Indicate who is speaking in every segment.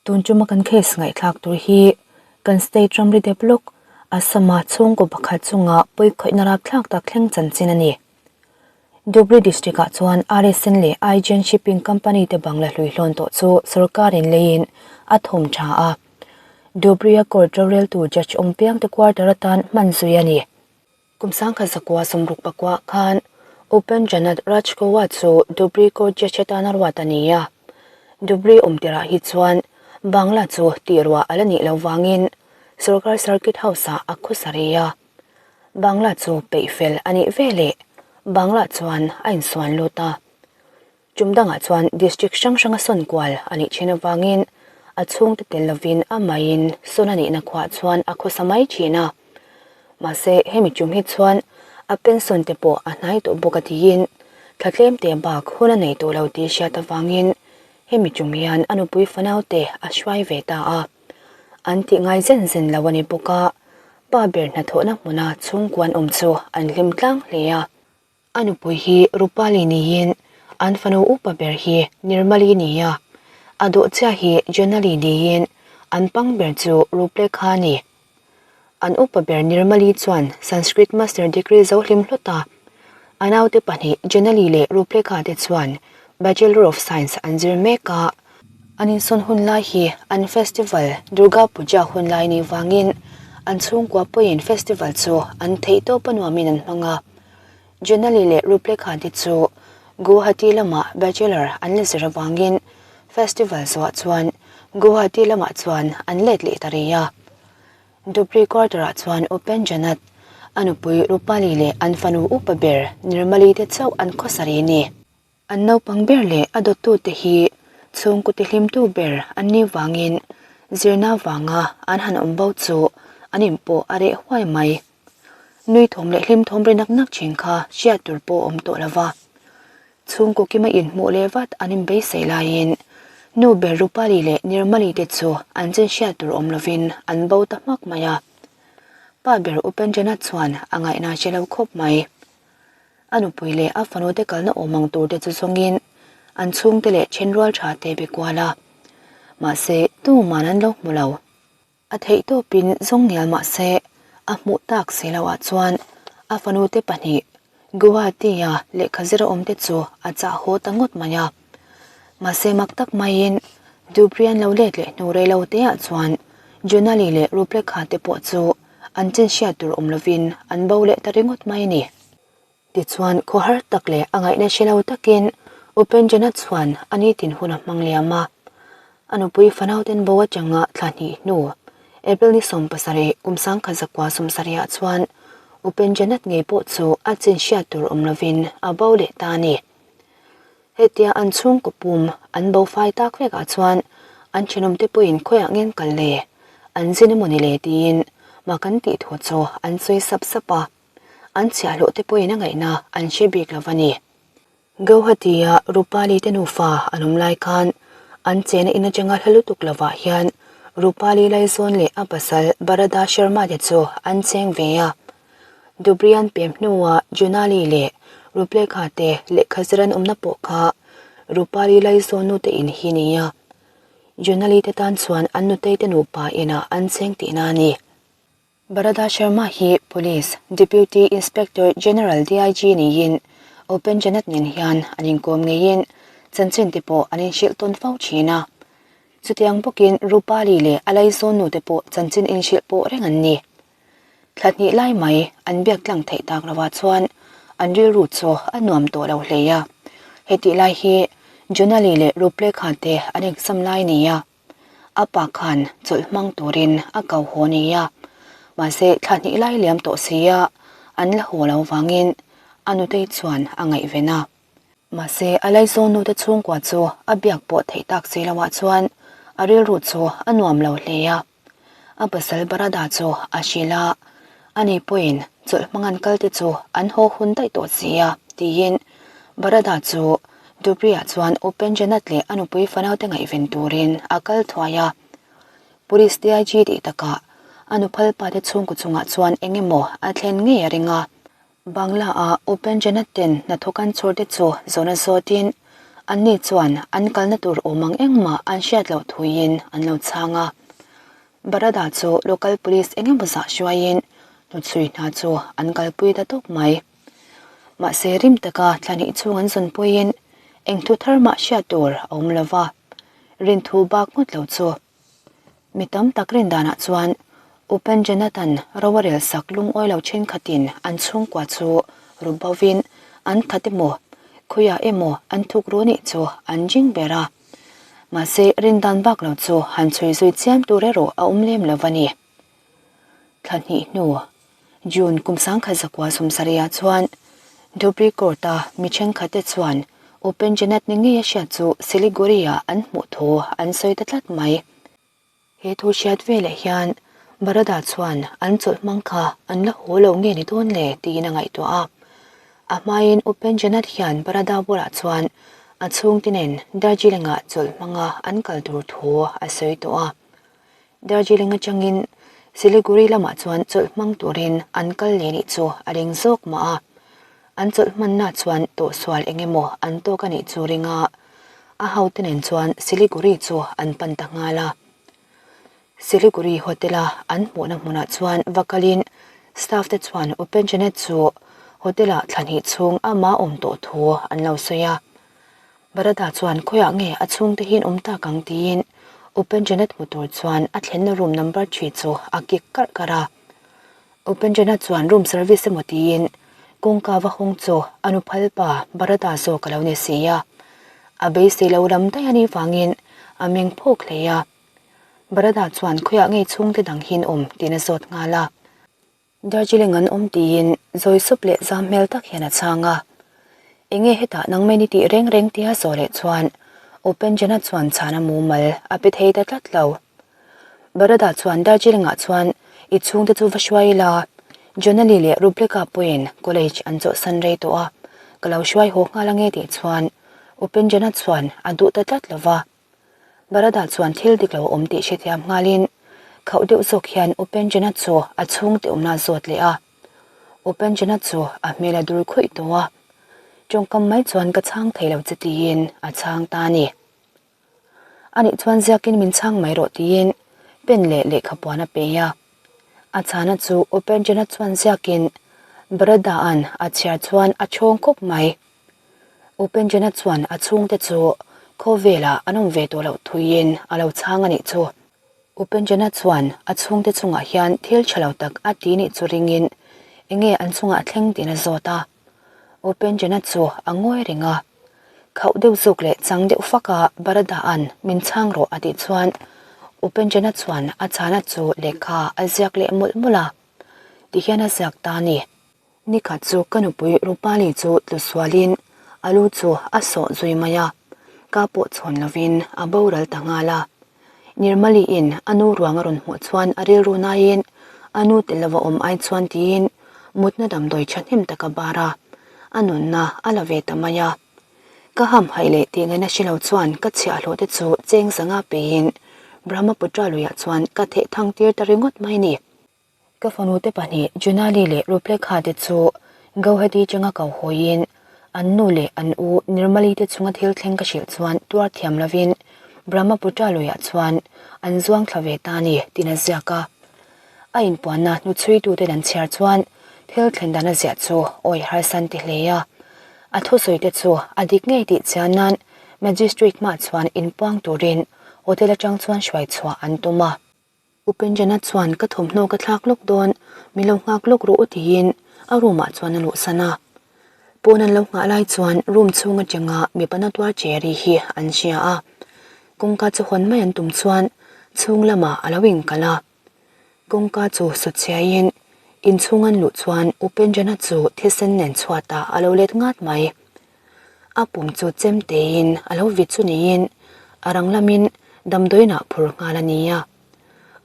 Speaker 1: Tun tuma kan case ngaihthlak tur hi kan state ramri dep lawk Assam-a chhungkaw pakhat chunga pawikhawihna rapthlak tak thleng chanchin a ni. Dhubri District-ah chuan RSN leh Aigen Shipping Company te bangla hlui hlawn tawh chu sorkarin leiin a thawm tha a. Dhubri-a court roreltu Judge awmpiang te quarter atan hman zui a ni. Kum sangkhat zakua sawmruk pakua khan Upen Janat Rajkhowa chu Dhubri Court Judge atana ruat a ni a. Dhubri awm tirah hi chuan Bangla chu tih ruah a la nih loh vangin Sorkar Circuit House-ah a khawsa rei a. Bangla chu peih fel a nih veleh Bangla chuan a insuan lut a. Tum dangah chuan District hrang hranga sawn kual a nih thin avangin a chhungte tel lovin a maiin sawn a nihna khuah chuan a khawsa mai thin a. Mahse, hemi tum hi chuan a pension te pawh a hnai tawh bawk a tiin thla tlem te bak hun a nei tawh lo tih hriat avangin hemi tum hian a nupui fanau te a hruai ve ta a. An tih ngai zen zen lo a ni bawk a, pa ber hnathawhna hmuna chhungkuan awm chu an hlim tlang hle a. A nupui hi Rupali niin an fanu upa ber hi Nirmali ni a, a dawh chiah hi Jonali niin an pang ber chu Ruplekha a ni. An upa ber Nirmali chuan Sanskrit Master degree zo hlim hlawt a, a naute pahnih Jonali leh Ruplekha te chuan Bachelor of Science an zir mek a. An insawn hun lai hi an festival Durga Puja hun lai nih vangin an chhungkua pawhin festival chu an theihtawp a nuamin an hmang a. Jonali leh Ruplekha te chu Guwahati lamah Bachelor an la zir avangin festival zawhah chuan Guwahati lamah chuan an let leh ta rih a. Dhubri quarter-ah chuan Upen Janat, a nupui Rupali leh an fanu upa ber Nirmali te chauh an khawsa rih a ni. An naupang ber leh a dawttute hi chhungkaw tihlimtu ber an nih vangin zirna vanga an han awm bo chu an inpawh a reh huai mai. Nui thawm leh hlim thawm ri nak nak thin kha hriat tur pawh awm tawh lo va. Chhungkaw kima inhmuh leh vat an inbeisei laiin nu ber Rupali leh Nirmali te chu an chin hriat tur awm lovin an bo ta hmak mai a. Pa ber Upenjana chuan a ngaihna hre lo khawp mai. A nupui leh a fanute kalna awm ang tur te chu zawngin an chhungte leh thenrual tha te be kual a. Mahse, tuman an lo hmu lo. A theih tawpin zawng ngial mahse, a hmuh tak si loh ah chuan a fanute pahnih Guwahati-a lehkha zir a awm te chu a chah haw ta ngawt mai a. Mahse mak tak maiin Dhubri an lo let leh hnu rei lo te ah chuan Jonali leh Ruplekha te pawh chu an chin hriat tur awm lovin an bo leh ta ringawt mai a ni. Tichuan khawhar tak leh a ngaihna hre lo takin Upenjana chuan a nitin hun a hmang liam a. A nupui fanauten bo atanga thla hnih hnu April ni 17 kum sangkhat zakua sawmsarih ah chuan Upenjanat ngei pawh chu a chin hriat tur awm lovin a bo leh ta a ni. Hetia an chhungkaw pum an bo fai tak vek ah chuan an thenawmte pawhin khawiah ngen kal le an zin emaw ni le tiin mah kan tih thu chu an sawi sap sap a. An chhiahhlawh te pawhin a ngaihna an hre bik lo a ni. Guwahati-a Rupali te nufa an awm lai khan an chena in atanga hla lutuk lovah hian Rupali Laizawn leh a pasal Barada Sharma te chu an cheng ve a. Dhubri-an pem hnuah Junali leh Ruplekha te lehkha zir an awmna pawh kha Rupali Laizawn nute in hi ni a. Junali te tan chuan an nutei te nupa inah an cheng tihna a ni. Barada Sharma hi Police Deputy Inspector General DIG niin Open Janet nen hian an inkawm ngeiin chanchin te pawh an inhrilh tawn fo thin a. Chutiang bawkin Rupali leh a laizawn nu te pawh chanchin inhrilh pawh reng an ni. Thla hnih lai mai an biak tlang theih tak lovah chuan an rilru chu a nuam tawh lo hle a. Hetih lai hi Jonali leh Ruplekha te an exam lai ni a. A pa khan chawlh hmang turin a ko haw ni a, mahse thla hnih lai liam tawh si a, an la haw lo vangin a nutei chuan a ngaihven a. Mahse a laizawn nute chhungkua chu a biak pawh theih tak si loah chuan a rilru chu a nuam lo hle a. A pasal Barada chu a hrilh a, ani pawhin chawlh hmang an kal te chu an haw hun daih tawh si a, tiin Barada chu Dhubri-ah chuan Upen Janat leh a nupui fanaute ngaihven turin a kal thuai a. Police DIG tih takah a nuphal pate chhungkaw chungah chuan eng emaw a thlen ngei a ring a. Bangla-a Upen Janat ten hnathawk an chhawr te chu zawhna zawtin. Anni chuan an kalna tur awm ang engmah an hriat loh thuiin an lo chhang a. Barada chu local police eng emaw zah hruaiin hnuchhui hna chu an kalpui ta tawp mai. Mahse rim taka thlahnih chhung an zawn puiin eng thu thar mah hriat tur a awm lo va, rinthu bak ngawt lo chu. Mi tam tak rin danah chuan Upen Jonathan ro a rel sak lungawi lo thenkhatin an chhungkua chu ru bovin an that emaw, khawiah emaw an thuk ru nih chu an ring ber a. Mahse rin dan bak lo chu han chhui zui chiam tur erawh a awm lem lo a ni. Thla hnih hnu, June kum 1900 sawmsarihah chuan Dhubri Court-a mi thenkhatte chuan Upen Janet ni ngei a hriat chu Siliguri-ah an hmuh thu an sawi ta tlat mai. He thu hriat veleh hian Barada chuan an chawlh hmang kha an la haw lo nge ni dawn le tiin a ngaihtuah a. A hmain Upen Janet hian Barada bulah chuan a chhungte nen Darjeeling-ah chawlh hmanga an kal tur thu a sawi tawh a. Darjeeling atangin Siliguri lamah chuan chawlh hmang turin an kal leh nih chu a ring zawk mah a. An chawlh hmanna chuan tawhsual eng emaw an tawk a nih chu ring a, a hote nen chuan Siliguri chu an pan ta nghal a. Siliguri hotel-a an hmuhna hmunah chuan va kalin staff te chuan Upen Janet chu hotel-ah thla hnih chhung ama awm tawh thu an lo sawi a. Barada chuan khawiah nge a chhungte hian awm tak ang tiin Upen Janet hmu tur chuan a thlenna room number thi chu a kik karh karh a. Upen Janet chuan room service emaw tiin kawngka va hawng chu a nu phal pa Barada zawk a lo ni si a. A beisei lo lam daih a nih vangin a meng phawk hle a. Barada chuan khawiah nge chhungte dang hian awm tiin a zawt nghal a. Darjeeling an awm tiin zawi sup leh zam hmel tak hian a chhang a. Enge hetah nangmei ni tih reng reng tia zawh leh chuan Upenjana chuan chhana mumal a pe thei ta tlat lo. Barada chuan Darjeeling ah chuan i chhungte chu va hruai ila, Jonali leh Rubleka pawhin college an chawhsan rei tawh a, ka lo hruai haw nghal ange tih chuan Upenjana chuan a duh ta tlat lo va. Barada chuan thil dik lo a awm tih hrethiam nghalin khauh deuh zawk hian Upenjana chu a chhungte awmna a zawt leh a. Upenjana chu a hmel a dur khawih tawh a, tawngkam mai chuan ka chhang thei lo che tiin a chhang ta a ni. Anih chuan ziakin min chhang mai rawh tiin pen leh lehkhapuan a pe a. A chhana chu Upenjana chuan ziakin Barada-a'n a chhiar chuan a chhawng khawp mai. Upenjana chuan a chhungte chu khawvelah an awm ve tawh loh thuiin a lo chhang a nih chu. Upenjana chuan a chhungte chungah hian thil tha lo tak a ti nih chu ringin enge an chungah thleng tiin a zawt a. Upenjana chu a ngawi reng a. Khauh deuh zuk leh chang deuh fak a Barada-a'n min chhang rawh a tih chuan Upenjana chuan a chhana chu lehkha a ziak leh mawlh mawlh a. Tihian a ziak ta a ni. Nikhat chu ka nupui Rupali chu tlu sualin a lu chu a sawh zui mai a, ka pawh chhawn lovin a boral ta nghal a. Nirmaliin a nu ruang a rawn hmuh chuan a rilru naiin a nu tel lova awm ai chuan tiin mutna damdawi thahnem tak a bar a, a nunna a la ve ta mai a. Ka hamhaih leh tih ngaihna hre lo chuan ka chhiahhlawh te chu cheng zanga peiin Brahmaputra luiah chuan ka theh thang tir ta ringawt mai ni. Ka fanute pahnih Junali leh Ruplekha te chu Gauhati changa ko hawiin an nu leh an u Nirmali te chunga thil thleng ka hrilh chuan tuar thiam lovin Brahmaputra luiah chuan an zuang thla ve ta a ni tiin a ziak a. A inpuanna hnuchhuituten an chhiar chuan thil thlen dan a ziah chu awi harsan ti hle a. A thusawi te chu a dik ngei tih chian nan Magistrate hmah chuan inpuang turin hotel atang chuan hruai chhuah an tum a. Upenjana chuan ka thawmhnaw ka thlak lawk dawn, min lo nghak lawk rawh u tiin a room ah chuan a luhsan a. Pawn an lo nghah lai chuan room chhung atanga mipa na tuar che ri hi an hria a. Kawngka chu hawn mai an tum chuan chhung lamah a lo inkalh a. Kawngka chu sut chhiaiin inchhung an luh chuan Upenjana chu thisen nen chhuatah a lo let ngat mai. A pum chu chem teiin a lo vit chu niin a rang lamin damdawiinah phur nghal a ni a.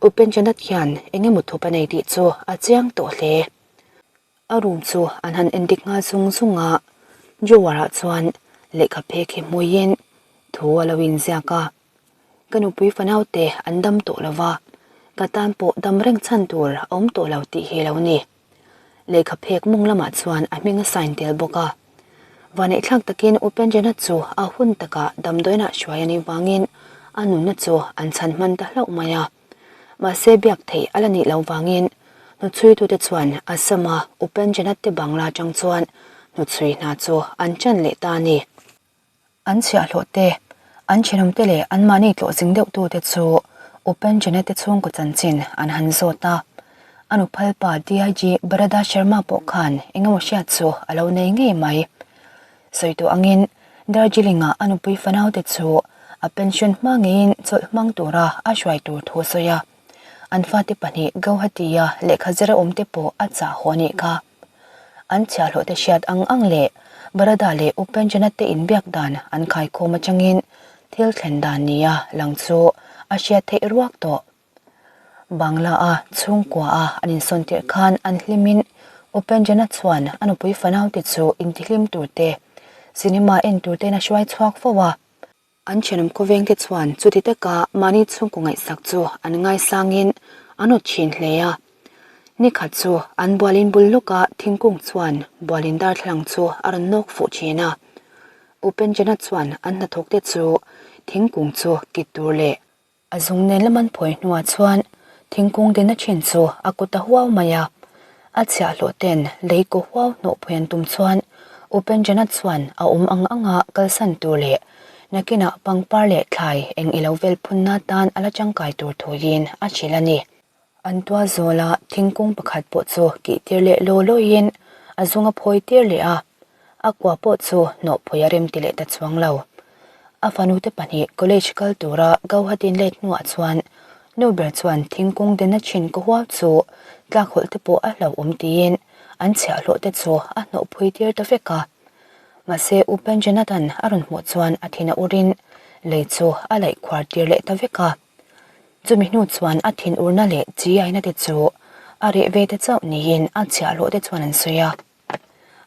Speaker 1: Upenjanat hian eng emaw thup a nei tih chu a chiang tawh hle. A room chu an han endik nghal zung zung a, drawer-ah chuan lehkha phek hi hmuiin thu a lo inziak a. Ka nupui fanaute an dam tawh lo va, ka tan pawh dam reng chhan tur a awm tawh lo tih hi lo ni. Lehkha phek mawng lamah chuan a hming a sign tel bawk a. Vaneihthlak takin Upenjana chu a hun takah damdawiinah hruai a nih vangin a nunna chu an chhan hman ta hlauh mai a. Mahse biak theih a la nih loh vangin hnuchhuitute chuan Assam-a Upenjana te bangla atang chuan hnuchhui hna chu an ṭan leh ta a ni. An chhiahhlawh te, an thenawm te leh anmahni tlawhzing deuh tute chu Upenjana te chhungkaw chanchin an han zawt a. A nuphalpa DIG Barada Sharma pawh khan eng emaw hriat chu a lo nei ngei mai. Sawi tawh angin Darjeeling-ah a nupui fanaute chu a pension hma ngeiin chawlh hmang tura a hruai tur thu a sawi a. An fate pahnih Gauhati-a lehkha zir a awm te pawh a chah haw a nih kha. An chhiahhlawh te hriat ang ang leh Barada leh Upenjana te inbiak dan an khaikhawm atangin thil thlen dan nia lang chu a hriat theih ruak tawh. Bangla-a chhungkua-a an insawn tirh khan an hlimin Upenjana chuan a nupui fanaute chu intihlim tur te, cinema en tur tein a hruai chhuak fo a. An thenawm khawveng te chuan chuti taka mahni chhungkaw ngaihsak chu an ngaisangin an awt thin hle a. Nikhat chu an bualin bul lawka thingkung chuan bualin darthlalang chu a rawn nawk fuh thin a. Upenjana chuan an hnathawk te chu thingkung chu kit tur leh A zung nen lam an phawi hnuah chuan thingkung dena thin chu a kut a huau mai a. A chhiahhlawh ten lei kaw huau hnawh phawi an tum chuan Upenjana chuan a awm ang anga kalsan tur leh nakinah pangpar leh thlai eng ilo vel phunna tan a la tangkai tur thuin a hrilh a ni. An tual zawla thingkung pakhat pawh chu kih tir leh law lawiin a zung a phawi tir leh a, a kua pawh chu hnawh phawi a rem ti leh ta chuang lo. A fanute pahnih college kal tura Gauhatin let hnuah chuan nu ber chuan thingkung dena chin ka huau chu tlak hawlh te pawh a hlauhawm tiin an chhiahhlawh te chu a hnawh phawi tir ta vek a. Mahse Upen Jonathan a rawn hmuh chuan a thin a urin lei chu a laih khuar tir leh ta vek a. Chumi hnu chuan a thinurna leh chiaina te chu a reh ve te chauh niin a chhiahhlawh te chuan an sawi a.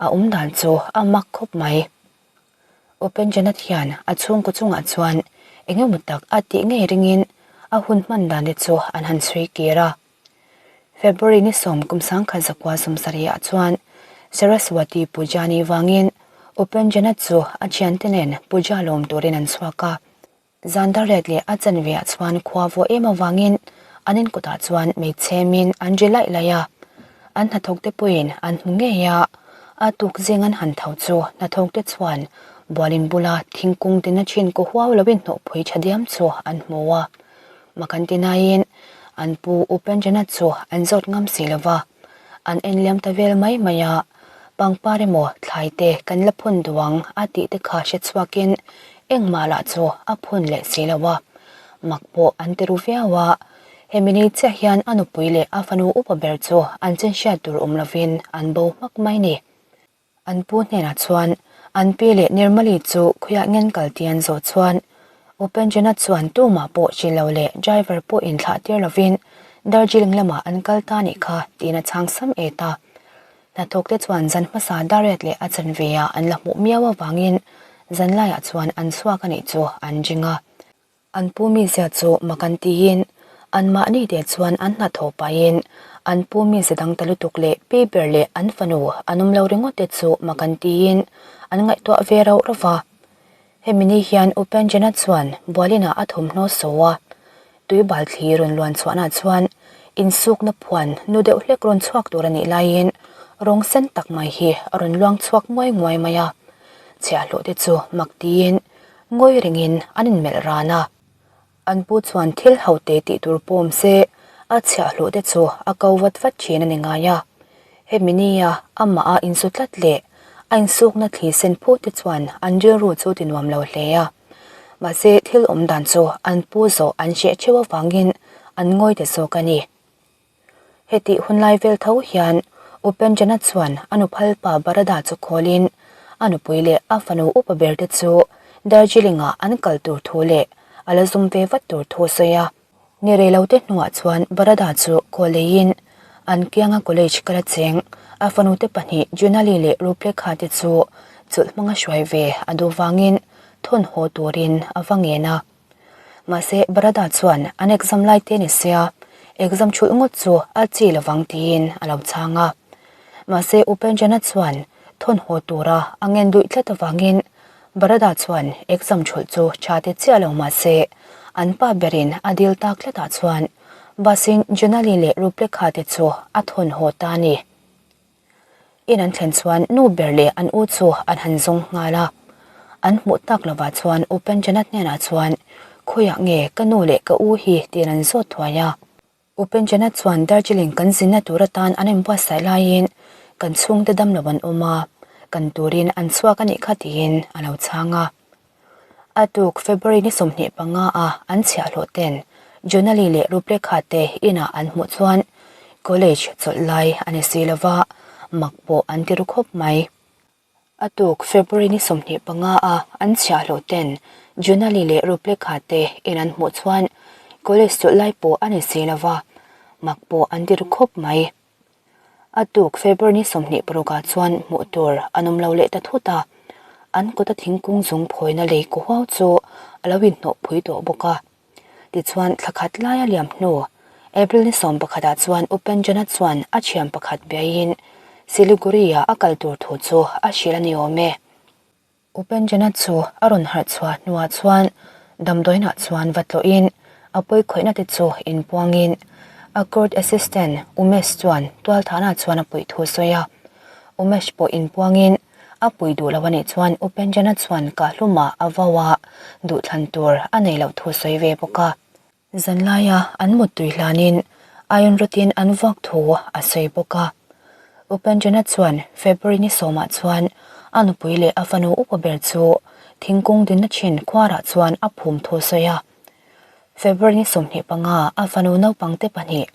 Speaker 1: A awm dan chu a mak khawp mai. Upenjanath hian a chhungkaw chungah chuan eng emaw tak a tih ngei ringin a hun hman dan te chu an han chhui kir a. February ni sawm kum 1900 sawmsarih ah chuan Saraswati Puja ni vangin Upenjanath chu a thiante nen puja lawm turin an chhuak a. Zan darlet leh a chanve ah chuan khua vawh em avangin an inkawtah chuan hmeichhe min an ri laih laih a, an hnathawk te pawhin an hmu ngei a, a tuk zing an han tho chu hnathawk te chuan bualin bula thingkung dina chin kaw huau lo inhnawh phui tha diam chu an hmu a, Makantinaiin an pu Upenjana chu an zawt ngam si lo va, an en liam ta vel mai mai a. Pangpar emaw thlai te kan la phun duh ang a tih te kha hre chhuakin engmah lah chu a phun leh si lo a. Mak pawh an ti ru viau a, hemi ni chiah hian a nupui leh a fanu upa ber chu an chin hriat tur awm lovin an bo hmak mai ni. An pu hnenah chuan an pi leh Nirmali chu khawiah ngen kal tih an zawh chuan Upenjana chuan tumah pawh hrilh lo leh driver pawh inthlah tir lovin Darjeeling lamah an kal ta nih kha tiin a chhang sam et a. Hnathawk te chuan zan hmasa Dariat leh a chanve ah an la hmuh miau avangin zan laiah chuan an chhuak a nih chu an ring a. An pu mizia chu mak an tiin anmahni te chuan an hnathawh pahin an pu mizia dang ta lutuk leh pi ber leh an fanu an awm lo ringawt te chu mak an tiin an ngaihtuah ve rauh rauh va. Hemi ni hian Upenjana chuan Bualinah a thawmhnaw so a, tui bal thli rawn luan chhuahna chuan insukna phuan nu deuh hlek rawn chhuak tur a nih laiin rawng sen tak mai hi a rawn luang chhuak nguai nguai mai a. Chhiahhlawh te chu mak tiin ngawi rengin an inmelh ran a. An pu chuan thil ho te tih tur pawm se a chhiahhlawh te chu a ko vat vat thin a ni ngai a. Hemi nia amah a insu tlat leh a insukna thli sen phut te chuan an rilru chu ti nuam lo hle a. Mahse thil awm dan chu an pu zawh an hreh theuh avangin an ngawi ta zawk a ni. Hetih hunlai vel tho hian Upenjana chuan a nuphalpa Barada chu khawlin a nupui leh a fanu upa ber te chu Darjeeling-ah an kal tur thu leh a la zum ve vat tur thu a sawi a. Ni rei lo te hnuah chuan Barada chu call leiin an kianga college kal a cheng a fanu te pahnih Junali leh Ruplekha te chu chawlh hmanga hruai ve a duh vangin thawn haw turin a va ngen a. Mahse, Barada chuan an exam lai te ni sia, exam chhulh ngawt chu a chi lovang tiin a lo chhang a. Mahse, Upenjana chuan Thawn haw tura a ngen luih tlat avangin Barada chuan exam ṭhulh chu ṭha ti chiah lo mah se, an pa berin a dil tak tlatah chuan bus-in Jonali leh Ruplekha te chu a thawn haw ta a ni. In an thlen chuan nu ber leh an u chu an han zawng nghal a. An hmuh tak lovah chuan U Penjana hnenah chuan, Khawiah nge ka nu leh ka u hi? tiin an zawt thuai a. U Penjana chuan Darjeeling kan zinna tur atan an inbuatsaih laiin kan chhungte damlo an awm a, kan turin an chhuak a nih kha tiin a lo chhang a. A tuk February ni 25 a an chhiahhlawh ten Jonali leh Ruplekha te inah an hmuh chuan college chawlh lai a ni si lova, mak pawh an ti ru khawp mai. A tuk February ni 25 a an chhiahhlawh ten Jonali leh Ruplekha te in an hmuh chuan college chawlh lai pawh a ni si lova, mak pawh an ti ru khawp mai. A tuk February ni 26 ah chuan hmuh tur an awm lo leh ta thut a, an kawta thingkung zung phawina lei kaw huau chu a lo inhnawh phui tawh bawk a. Tichuan thla khat laia liam hnu April ni 11 ah chuan Upenjana chuan a thian pakhat biaiin Siliguri-ah a kal tur thu chu a hrilh a ni awm e. Upenjana chu a rawn harh chhuah hnuah chuan damdawiinah chuan va tlawhin a pawikhawihna te chu inpuangin a court assistant Umesh chuan tualthahna chuan a puih thu a sawi a. Umesh pawh inpuangin a puih duh lo a nih chuan Upenjana chuan kahhlumah a vau a, duhthlan tur a nei loh thu a sawi ve bawk a. Zanlaia an muttui hlanin iron rod-in an vuak thu a sawi bawk a. Upenjana chuan February ni sawmah chuan a nupui leh a fanu upa ber chu thingkung dinna thin khuarah chuan a phum thu a sawi a. February ni 25 a fanu naupangte pahnih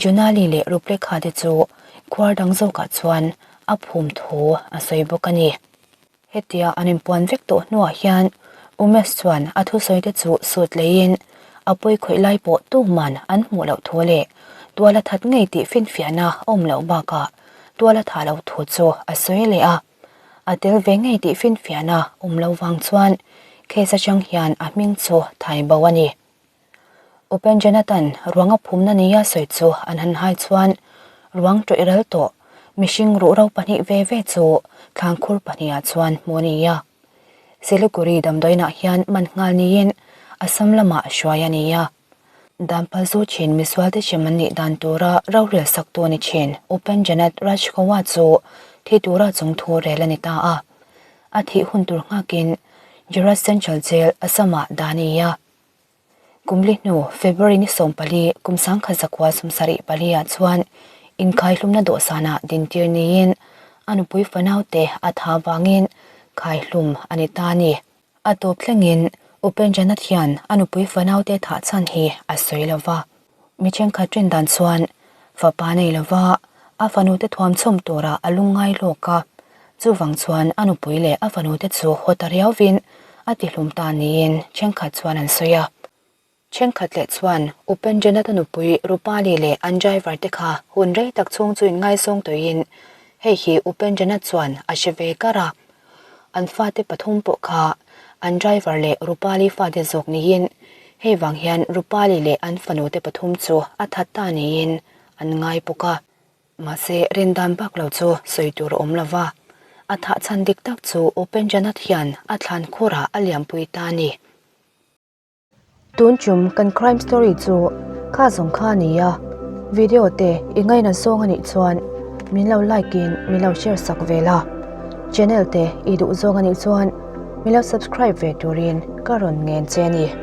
Speaker 1: Junali leh Ruplekha te chu khuar dang zawkah chuan a phum thu a sawi bawk a ni. Hetia an inpuan vek tawh hnuah hian Umesh chuan a thusawi te chu sut leiin a pawi khawih lai pawh tuman an hmuh loh thu leh tual a that ngei tih finfiahna a awm loh bakah tual a thah loh thu chu a sawi leh a. A tel ve ngei tih finfiahna awm lo vang chuan case atang hian a hming chu thai bo a ni. Upen Jonathan ruang a phumna nia sawi chu an han hai chuan ruang tawih ral tawh mihring ruhro pahnih ve ve chu thlangkhur pahnihah chuan hmuh a ni a. Siliguri damdawiinah hian man nghal niin Assam lamah hruai a ni a. Danpal zu thin misualte hrem an nih dan tura rorel saktu a ni thin Upen Janet Rajkhowa chu thi tura chungthu rel a ni ta a. A thih hun tur nghakin Jorhat Central Jail Assam-ah dah a ni a. Kum li hnu February ni 14 kum 1974 ah chuan inkhaihlumna dawhsanah dintir niin a nupui fanaute a tha vangin khaihlum a ni ta a ni. A tawp thlengin Upendranath hian a nupui fanaute thah chhan hi a sawi lo va. Mi thenkhat rin dan chuan fapa nei lova a fanute thuam chhawm turah a lungngai lawk a, chuvang chuan a nupui leh a fanute chu haw ta riauvin a tihlum ta niin thenkhat chuan an sawi a. Thenkhat leh chuan Upendranath-a nupui Rupali leh an driver te kha hun rei tak chhung chu inngaizawng tawhin hei hi Upendranath chuan a hre ve kar a. An fate pathum pawh kha an driver leh Rupali fate zawk niin hei vang hian Rupali leh an fanu te pathum chu a that ta niin an ngai bawk a. Mahse rindan bak lo chu sawi tur a awm lo va, a thah chhan dik tak chu Upendranath hian a thlan khurah a liampui ta a ni. Tun tum kan crime story chu kha zawng kha a ni a, video te i ngaina zawng a nih chuan min lo like in min lo share sak ve la, channel te i duh zawng a nih chuan min lo subscribe ve turin ka rawn ngen che a ni.